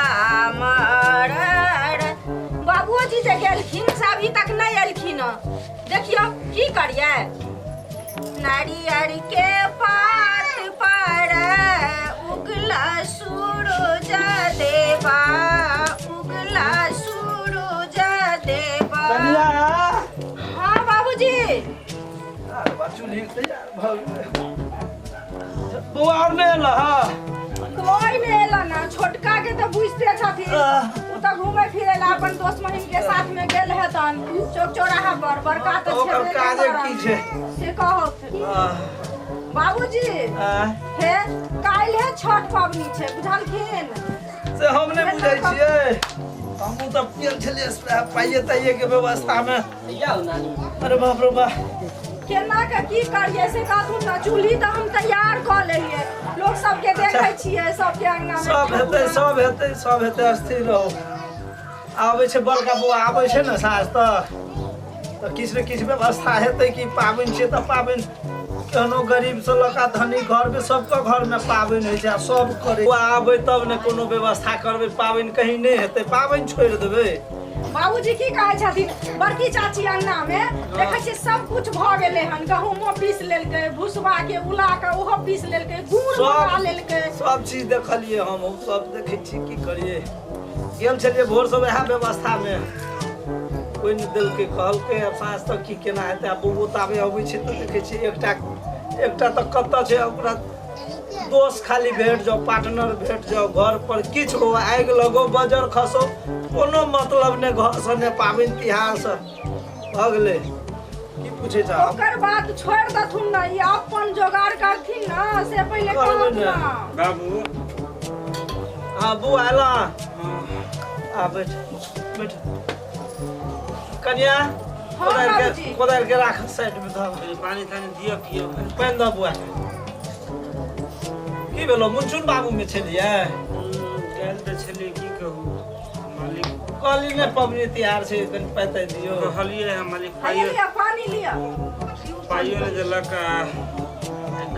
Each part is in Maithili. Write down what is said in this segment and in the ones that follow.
राम बाबुओ जी जे गेलखिन से अभी तक नहि एलखिन हँ। देखियौ की करियै। नारियर के पात पर उगला सूरज देवा, उगला सूरज देवा। कनिया। हाँ बाबूजी। अरे बा, चूल्ही तैयार भऽ गेलै। बौआ आओर नहि एलऽ हँ? कोई नहीं एला ना, छोटका के तो बुझते छथिन, उ तो घूमे फिरे ला अपन दोस्त महिन के साथ में गेल हेतन चौक चौराहा पर। बड़का तो ओकर छेबे काजे करन। की छै से कहो बाबूजी। हे काल्हि है छठ पबनी छै, बुझलखिन? से हम नहि बुझै छियै, हमहूँ तऽ गेल छलियै पाइए ताइए के व्यवस्थामे। जाउ नानी। अरे बाप रे बाप, केना के की करियै से कहथुन ना। चूल्ही तऽ हम तैयार कऽ लेलियै, लोक सबके देखै छियै सबके अंगना में। सब हेतै, सब हेतै, सब हेतै, स्थिर रहू। आबै छै बड़का बौआ, आबै छै ने साँझ तक तऽ किछु ने किछु व्यवस्था हेतै। कि पाबनि छै तऽ पाबनि केहनो गरीबसँ लऽ कऽ धनी घरमे सबके घरमे पाबनि होइ छै आ सब करै। बौआ आबै तब ने कोनो व्यवस्था करबै। पाबनि कहीं नहि हेतै, पाबनि छोड़ि देबै? बाबूजी की कहै छथिन, बड़की चाची अंगना में देखै छियै सब कुछ भऽ गेलै हन। गहूमो पीस लेलकै, भुसबा के उला के ओहो पीस लेलकै, गुड़ मंगा लेलकै। सब चीज देखलियै हम सब देखै छी। की करियै, गेल छलियै भोरसँ वएह व्यवस्थामे, कोइ नहि देलकै। कहलकै आब साँझ तक की केना हेतै। आब बौओ ताबे अबै छै तऽ देखै छियै। एकटा एकटा तऽ कतऽ छै, ओकरा दोस्त खाली भेट जाओ, पार्टनर भेट जाओ। घर पर किछु हो, आगि लगो, बजर खसो, कोनो मतलब नहि घरसँ, नहि पाबनि तिहारसँ। भऽ गेलै। की पूछै छ? ओकर बात छोड़ि देथुन ने, ई अपन जोगाड़ करथिन ने से पहिले करबै कहथुन ने। ना। बाबू। हाँ बौआ, एला? आ बैठ बैठ। कनिया, हाँ, कोदारि के बाबूजी। कोदारि के राख साइड में धऽ। पानि तानि दिअ, पियब। पानि दऽ बौआ के। की भेलो, मुनचुन बाबू में छलियै? गेल तऽ छलियै, की कहू मालिक। कहली ने पबनी तिहार छै, कनि पाइ ताइ दियौ। कहलियै हँ मालिक, हैया पाइयो लिअ, पानी लिअ। पाइयो नहि देलक आ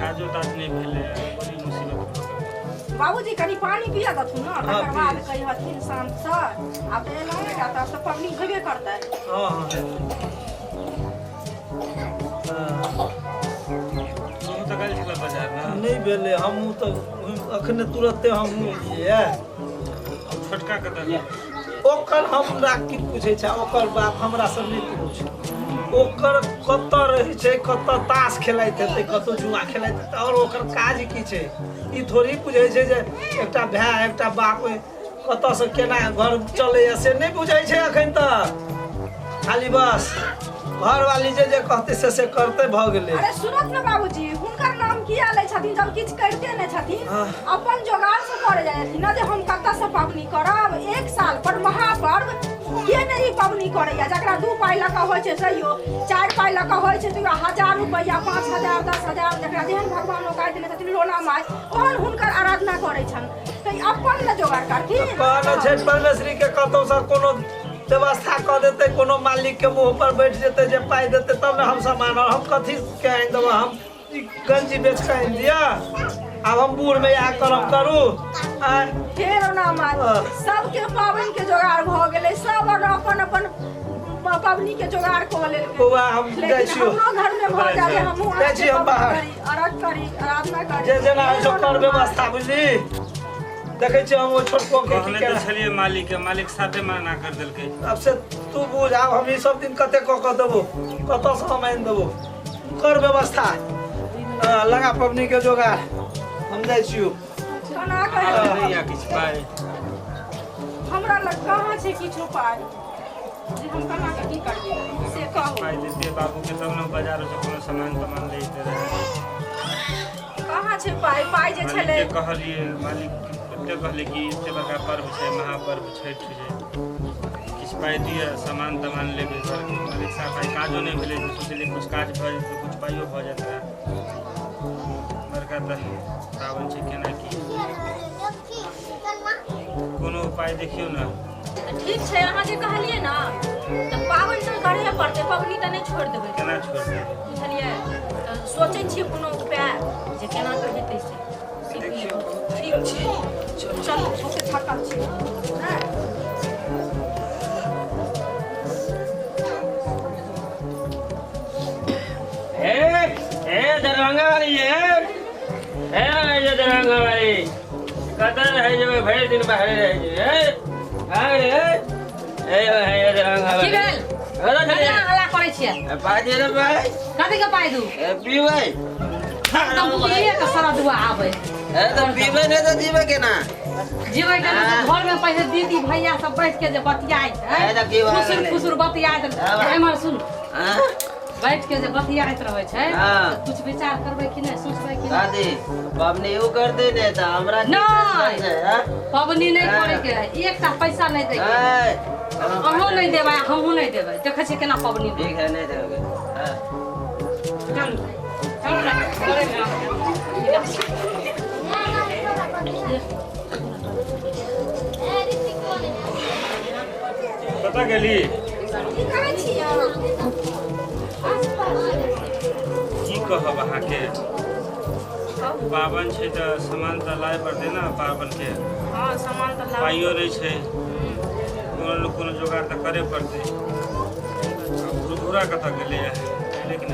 काजो ताज नहि भेलै, बड़ी मुसीबत भऽ गेल। बाबूजी, कनि पानी पिया देथुन ने, हाँ, तकर बाद पी। कहिहथिन शान्तसँ। आब तऽ एलहुँ ने, तऽ आब तऽ पबनी हेबे करतै। हाँ हाँ हाँ। तोहूँ तऽ गेल छलऽ बाजार ने? नहि भेलै, हमहूँ तऽ अखने तुरते हमहूँ एलियै। छोटका कतऽ गेल? ओकर हमरा की पूछै छै? ओकर बाप हमरा से नहि पूछ। ओकर कतऽ रहै छै, कतऽ ताश खेलाइत हेतै, कतऽ जुआ खेलाइत हेतै, आओर ओकर काज की छै? ई थोड़ी बुझै छै जे एकटा भाय एकटा बाप कतऽसँ केना घर चलैया, से नहि बुझै छै एखन तक। खाली बस घरवाली जे जे कहतै से से करतै, भऽ गेलै। अरे सुनत ने बाबूजी, हुनकर नाम किया लै छथिन जब किछु करिते नहि छथिन? हाँ। अपन जोगाड़ से करे जाइ छथिन ने जे हम कतऽ से पबनी करब। एक साल पर महापर्व, के नहि ई पबनी करैया? जकरा 2 पाइ लऽ कऽ होइ छै सहियो, 4 पाइ लऽ कऽ होइ छै तऽ 1000 रुपैआ, 5000, 10,000, जकरा जेहन भगवान ओकाय देने छथिन लोना माय, ओहन हुनकर आराधना करै छनि। तऽ ई अपन ने जोगाड़ करथिन। कहने छठि परमेश्वरी के कतौसँ कोनो व्यवस्था कऽ देतै, कोनो मालिक के मुँह पर बैठ जेतै जे पाइ देतै तब ने हम सामान। हम कथी के आनि देबै? हम ई गंजी बेच कऽ आनि दिअ? आब हम बूढ़मे इएह करम करू? आँय? फेर ओना माय, हाँ। सबके पाबनि के जोगाड़ भऽ गेलै, सब अपन अपन पबनी के जोगाड़ कऽ लेलकै। बौआ, हम जाइ लेकिन छियौ। हमरो घर में भऽ जाय, हमहूँ जाइ छी हम बाहर। करी, अर्घ करी, आराधना करी। जे जेना होइ छौ कर व्यवस्था, बुझली? देखै छियै हम ओ छोटको के की कहने तऽ केना। छलियै मालिक के, मालिक साफे मना कर देलकै। आब से तू बुझ, आब हम ई सब दिन कते कऽ कऽ देबो, कतऽसँ हम आनि देबो? कर व्यवस्था, लगा पबनी के जोगाड़, हम जाइ छियौ। केना कहै? नहि या किछु पाइ? हमरा लग कहाँ छै किछु पाइ जे हम केना के की करबै से कहू। पाइ देतियै बाबूके तब ने बाजारसँ कोनो सामान तामान लैते रहै। कहाँ छै पाइ? पाइ जे छलै मालिकके कहलियै, मालिक एते कहले कि एते बड़का पर्व छै, महापर्व छठि छै, किछु पाइ दिअ, सामान तामान लेबै घरके। मालिक साहब, आइ काजो नहि भेलै। सोचलियै किछु काज भऽ जेतै, किछु पाइयो भऽ जायत रहए। बड़का तऽ पाबनि छै, केना की? कोनो उपाय देखियौ ने। ठीक छै, अहाँ जे कहलियै ने तऽ पाबनि तऽ करहे पड़तै, पबनी तऽ नहि छोड़ि देबै। केना छोड़ि देबै? बुझलियै? तऽ सोचै छियै कोनो उपाय जे केना कऽ हेतै से। देखियौ। ठीक छै, चलू, बहुते थकल छी। कतऽ रहै जेबै भरि दिन बाहरे रहै जेबै ए ए ए की भेल कते हल्ला करै छियै पाइ दे रे भाइ कथी के पाइ दू ए पीबै एकदम पिए के सारा दुआ आबै ए तऽ पीबै नहि तऽ जीबै केना जीबै केना घर में पहिले दीदी भैया सब बैठ के जे बतियाइत है खुसुर खुसुर बतियाइत एमहर सुन बैठ के जे बतियाइत रहै छै कुछ विचार करबै कि नहि सोचबै कि नहि दादी पबनी उ करतै ने तऽ हमरा नहि पबनी नहि करे के है एकटा पैसा नहि दै के अहूँ नहि देबै हमहूँ नहि देबै देखै छियै केना पबनी ठीक है नहि देबै चल चल करे कतऽ गेली की करै छियै की कहब अहाँके पाबन छै तऽ सामान तऽ लाबे पड़तै ने पाबन के हँ सामान तऽ लाबे पाइयो नहि छै कोनो ने कोनो जोगाड़ तऽ करे पड़तै घुरघुरा कतऽ गेलै लेकिन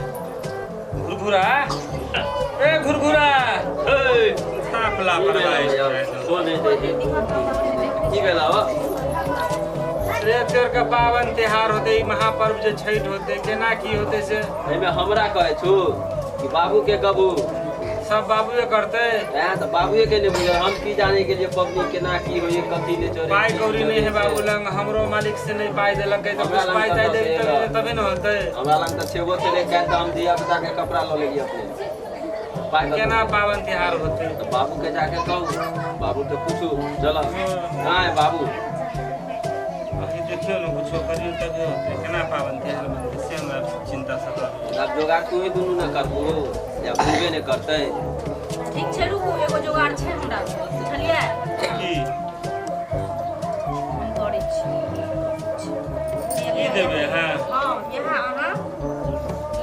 घुरघुरा ए घुरघुरा साफ लापरवाही की भेल हो रे तोर के पावन त्योहार होते महापर्व जे छठ होते केना की होते से एहिमे हमरा कहै छु कि बाबू के कहबू सब बाबूए करते हैं तो बाबूए के नहीं बुझल हम की जाने के लिए पबनी केना की होइए कथी ने चोरी पाई कौड़ी नहीं है बाबू लंग हमरो मालिक से नहीं पाई देलक तऽ कुछ पाई दे दे तबे न होते हमरा लंग तऽ छेबो छलै काल्हि तऽ हम धिया पुता के कपड़ा लऽ लेलियै अपने पाई केना पावन त्योहार होते तऽ बाबू के जाके कहू बाबू के पूछू चल हां बाबू अभी देखियो न कुछो करियो तबे होते केना पावन त्योहार बनते से हमरा चिंता सता अब जोगाड़ तू ही दुनू न करबू या बुझबे ने करते ठीक छै रुकू एगो जोगाड़ छै हमरा बुझलियै की हम करै छी की देबै हां हां यहाँ अहाँ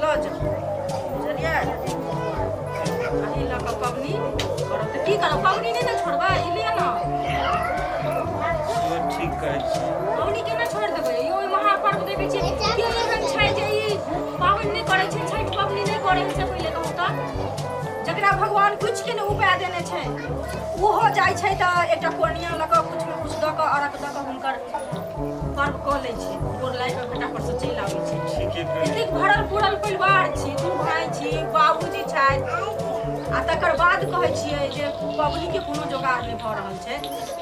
लऽ जाउ बुझलियै अही लऽ कऽ पबनी करब तऽ की करब पबनी नहि ने छोड़बै ई लिअ ने ठीक कहै छी पबनी केना छोड़ि देबै यो महापर्व देखै छियै केओ एहन छै जे ई पाबनि नहि करै छै छठि पबनी नहि करै छै पहिले कहू तऽ जकरा भगवान कुछ के नहि उपाय देने छै ओहो जाइ छै तऽ एकटा कोनिया लऽ कऽ कुछ ने कुछ दऽ कऽ अर्घ दऽ कऽ हुनकर पर्व कऽ लै छै गोर लागि कऽ बेटा पर से चलि आबै छै एतेक भरल पुरल परिवार छी दू भाइ छी बाबूजी छथि आ तकर बाद कहै छियै जे पबनीके कोनो जोगाड़ नहि भऽ रहल छै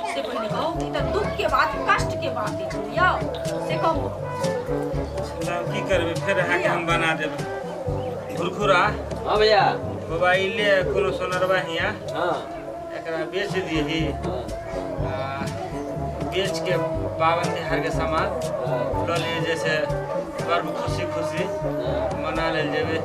से पहिले कहू ई तऽ दुःखके बात कष्टके बात अछि यौ से कहू की करबै फेर अहाँके हम बना देबै घुरघुरा हाँ भैया बाबा ई ले कोनो सोनरबा हिया हाँ एकरा बेच दिही बेच के पावन त्योहार के सामान लऽ लिए जैसे पर्व खुशी खुशी मना लेल जेबै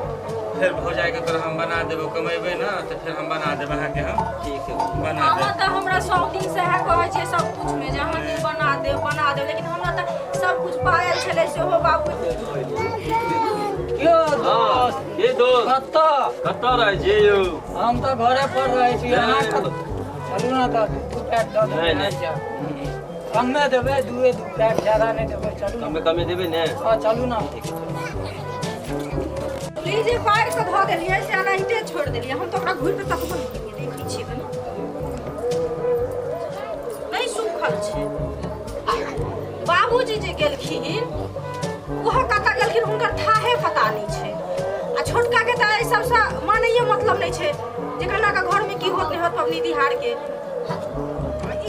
फिर भौजाई के तोरा हम बना देबो कमेबै ना तऽ फेर हम बना देबै अहाँके हम ठीक है बना देब अहाँ तऽ हमरा सब दिन से है कहै छियै सब कुछ में जे अहाँके बना देब बना देब लेकिन हमरा तऽ सब कुछ पायल छलै सेहो बाबू यो दोस्त ये दोस्त कतऽ कतऽ रहै छियै यौ हम तऽ घरे पर रहै छी अहाँ चलू ने तऽ दू पैक दऽ देबै कमे देबै दूए दू पैक ज्यादा नहि देबै चलू कमे कमे देबै ने हँ चलू ने जे पारि कऽ धऽ देलियै से एनाहिते छोड़ि देलियै हम तऽ ओकरा घुरि कऽ तकबो नहि केलियै देखै छियै कनि नहि सूखल छै बाबूजी जे गेलखिन ओहो कतऽ गेलखिन हुनकर थाहे पता नहि छै आ छोटकाके तऽ एहि सबसँ मानैए मतलब नहि छै जे केना कऽ घरमे की होत नहि होत पबनी तिहारके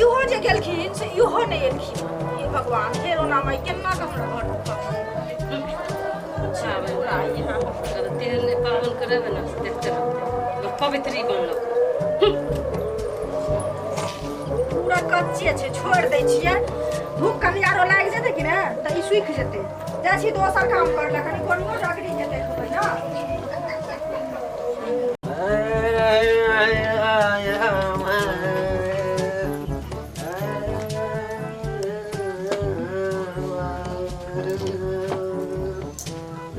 इहो जे गेलखिन से इहो नहि एलखिन हे भगवान हे रोना माई केना कऽ हमरा घर तेहन पावन करेबै ने देखते रहबै पवित्री बनलक पूरा कच्चे छै छोड़ि दै छियै धूप कनि आरो लागि जेतै कि ने तऽ ई सूखि जेतै जाइ छी दोसर काम कर ले कनि कोनो डगरी के देखबै ना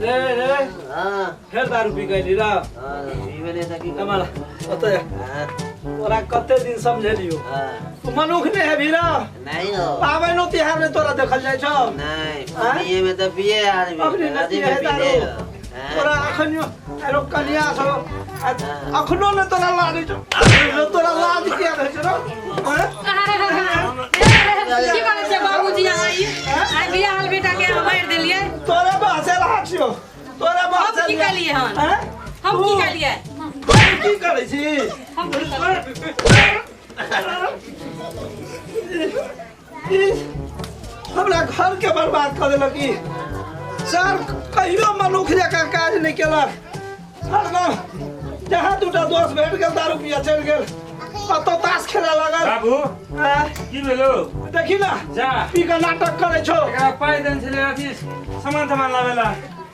रे रे हां फेर दारू पी गेली रा हां पीबे नहि तऽ की कमाल ओतऽ तोरा कते दिन समझेलियो तू मनुख नहीं है भीरा नहीं हो पाबनि तिहार में तोरा देखल जाइ छौ नहीं पिए में तऽ पिए आदमी अपने नहीं पिए दारू तोरा अखनियो आरो कनिया छौ अखनो ने तोरा लाज छौ, तोरा लाज किया रहै छौ? की करै छै बाबूजी अहाँ? ई आइ बियाहल बेटा के अहाँ मारि देलियै। तोरा बहसे रहा छियौ, तोरा बहसे। हम की केलियै हन? हम की केलियै? की करै छी? हम की केलियै? हमरा घर के बर्बाद कऽ देलक ई सर। कहियो मनुख जकाँ काज नहि केलक। हरदम जहाँ दूटा दोस्त भेट गेल, दारू पिया चलि गेल, कतौ ताश खेले लागल। बाबू, की भेलो? देखी ना, जा पी के नाटक करै छौ। एकरा पाइ देने छलै अथी सामान तामान लाबे ला।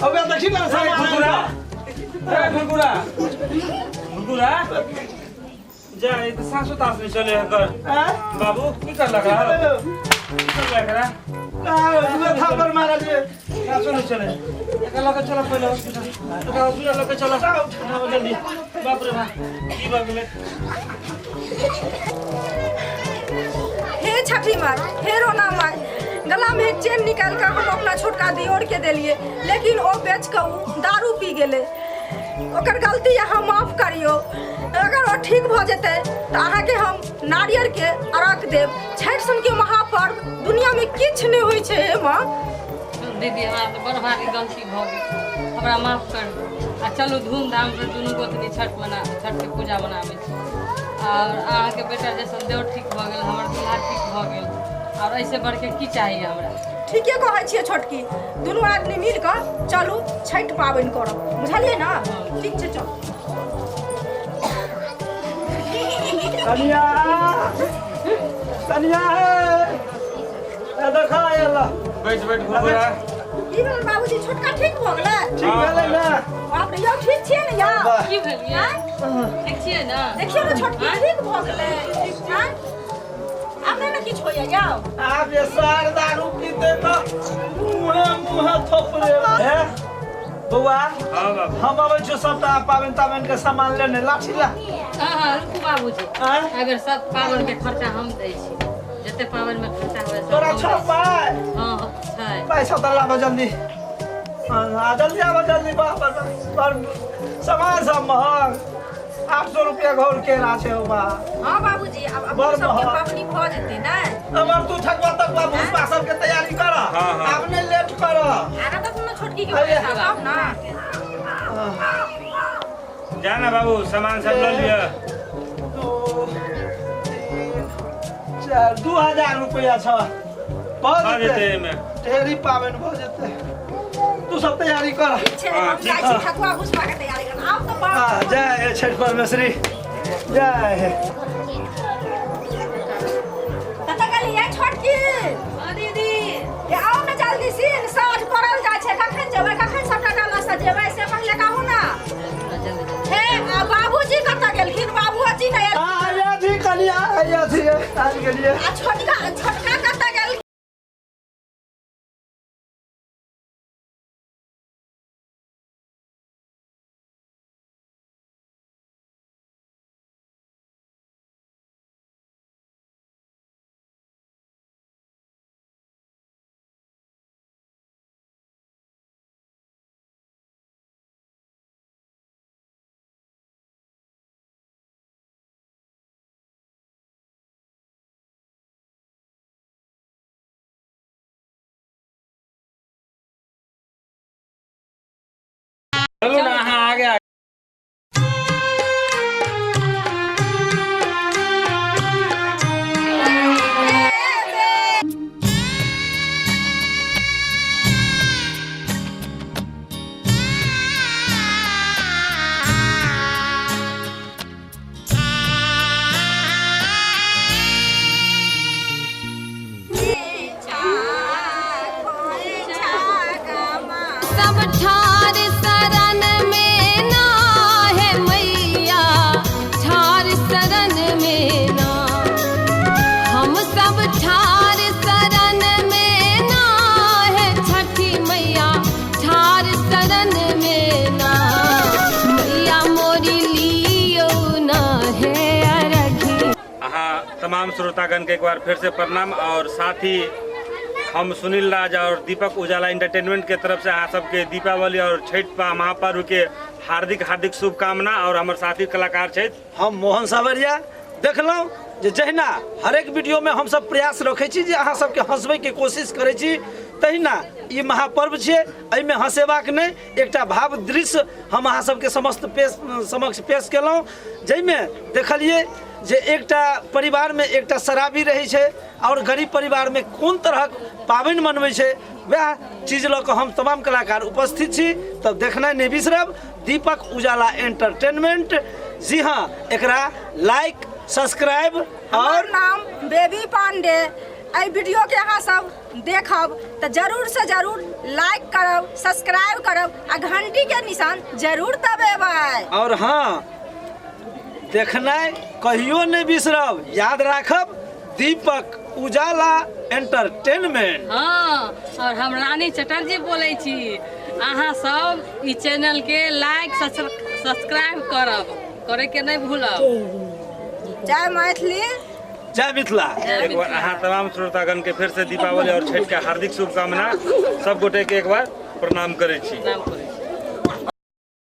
ओकरा देखी ना, सामान। कुरकुरा, ए कुरकुरा, कुरकुरा, जा। ई तऽ सासो तास नहि चले एकर। बाबू, की करलक? की करलक एकरा? थापर मारलियै। सासो नहि चले। एकरा लऽ कऽ चल पहिले हॉस्पिटल, एकरा हॉस्पिटल लऽ कऽ चल जल्दी। बाप रे बाप, की भऽ गेलै? हे छठी माय, हे रोना माय, गला में एक चेन निकाल कऽ हम अपना छोटका दियोर के देलिए, लेकिन ओ बेच कऽ उ दारू पी गेलै। ओकर गलती अहाँ माफ करियौ। अगर ओ ठीक भऽ जेतै तऽ अहाँके हम नारियर के अर्घ देब। छठि सनके महापर्व दुनियामे किछु नहि होइ छै हे माँ। दीदी, हमरा तऽ बड़ भारी गलती भऽ गेल, हमरा माफ कर दू आ चलू धूमधामसँ दुनू गोतनी छठ मना, छठके पूजा मनाबै छी। आओर अहाँके बेटा जैसन देवर ठीक भऽ गेल, हमर दुल्हा ठीक भऽ गेल, आओर एहिसँ बढ़के की चाही हमरा? ठीके कहै छियै छोटकी। दुनू आदमी मिल कऽ चलू, छठि पाबनि करब, बुझलियै ने? ठीक छै, चलू। कनिया, कनिया, हे देखा एला। बैठ बैठ घुघुरा। की भेल बाबूजी? छोटका ठीक भऽ गेलै? ठीक भेलै ने? बाप रे, यौ, ठीक छियै ने यौ? की भेल यै? ठीक छियै ने? देखियौ ने, छोटकी ठीक भऽ गेलै। आँय? आब नहि ने किछु होइए यौ? आब जे सार दारू पीते तऽ मुँहे मुँहे थोपरे हे। बौआ। हाँ बाबू। हम अबै छियौ सबटा पाबनि ताबनि के सामान लेने। लाठी ला। हाँ हाँ, रुकू बाबूजी। आँय? अगर सब पाबनिके खर्चा हम दै छी, जते पाबनिमे खर्चा हुए सब तोरा हम छौ दै छी। पाइ? हाँ हाँ, छै। पैसा तऽ लाबऽ जल्दी। हाँ, हाँ, जल्दी आबऽ जल्दी। बाप रे बाप, सामान सब महग, 800 रुपया घौर केरा छै हौ बा। हाँ बाबूजी, आब बड़ अपन सबके महग। पाबनि भऽ जेतै ने? अमर, तू ठकुआ तकुआ भुसबा सबके तैयारी कर। हाँ, हाँ। आब नहि लेट कर। आना तऽ कोनो छोटकी के अरे। पैसा तब ना। जा ना बाबू, सामान सब लऽ लिअ। दू, तीन, चारि, 2000 रुपया छ, भऽ भऽ जेतै। जेतै। एहिमे ढेरी पाबनि भऽ जेतै। तू सब तैयारी कर। ठीक छै। हाँ, हम ठीक। जाइ छी ठकुआ भुसबा के तैयारी करब। आब तऽ बाप। हाँ, जय हे छठि परमेश्वरी, जय हे। कतऽ गेलियै छोटकी? हाँ दीदी। ए, आउ ने जल्दी सीन, साँझ पड़ल जाइ छै। कखन जेबै, कखन सबटा डाला सजेबै से पहिले कहू ने। जल्दी। हे, आ बाबूजी कतऽ गेलखिन? बाबूजी नहि एल- हाँ, आया थी कनिया, आया थी, आबि गेलियै। आ छोटका, छोटका कतऽ गेल? चलू ना अहाँ आगे। सब ठार शरण में ना है मैया, ठार शरण में ना, हम सब ठार शरण में ना है छठी मैया, ठार शरण में ना मैया, मोरी लियो ना है अरघी। अहाँ तमाम श्रोतागण के एक बार फिर से प्रणाम और साथ ही हम सुनील राज और दीपक उजाला एंटरटेनमेंट के तरफ से अहाँ सबके दीपावली और छठि महापर्व के हार्दिक हार्दिक शुभकामना। और हमर साथी कलाकार छथि हम मोहन सावरिया। देखलहुँ जे जहिना हरेक वीडियो में हम सब प्रयास रखै छी जे अहाँ सबके हंसबै के कोशिश करै छी, तहिना ई महापर्व छियै, एहिमे हंसेबाक नहि, एकटा भाव दृश्य हम अहाँ सबके समस्त समक्ष पेश केलहुँ, जाहिमे देखलियै जे एकटा परिवारमे एकटा शराबी रहै छै और गरीब परिवारमे कोन तरहक पाबनि मनबै छै, वएह चीज लऽ कऽ हम तमाम कलाकार उपस्थित छी। तब देखनाइ नहि बिसरब दीपक उजाला एंटरटेनमेंट। जी हाँ, एकरा लाइक सब्सक्राइब। और नाम बेबी पांडे। एहि वीडियो के अहाँ सब देखब तऽ जरूर से जरूर लाइक करब, सब्सक्राइब करब आ घंटी के निशान जरूर दबेबै। और हाँ, देखनाइ कहियो नहि बिसरब, याद राखब दीपक उजाला एंटरटेनमेंट। हाँ, और हम रानी चटर्जी बोलै छी, अहाँ सब ई चैनल के लाइक सब्सक्राइब करब, करे के नहीं भूलब। जय मैथिली, जय मिथिला। एक बार अहाँ तमाम श्रोतागण के फिर से दीपावली और छठ के हार्दिक शुभकामना। सब गोटे के एक बार प्रणाम करै छी।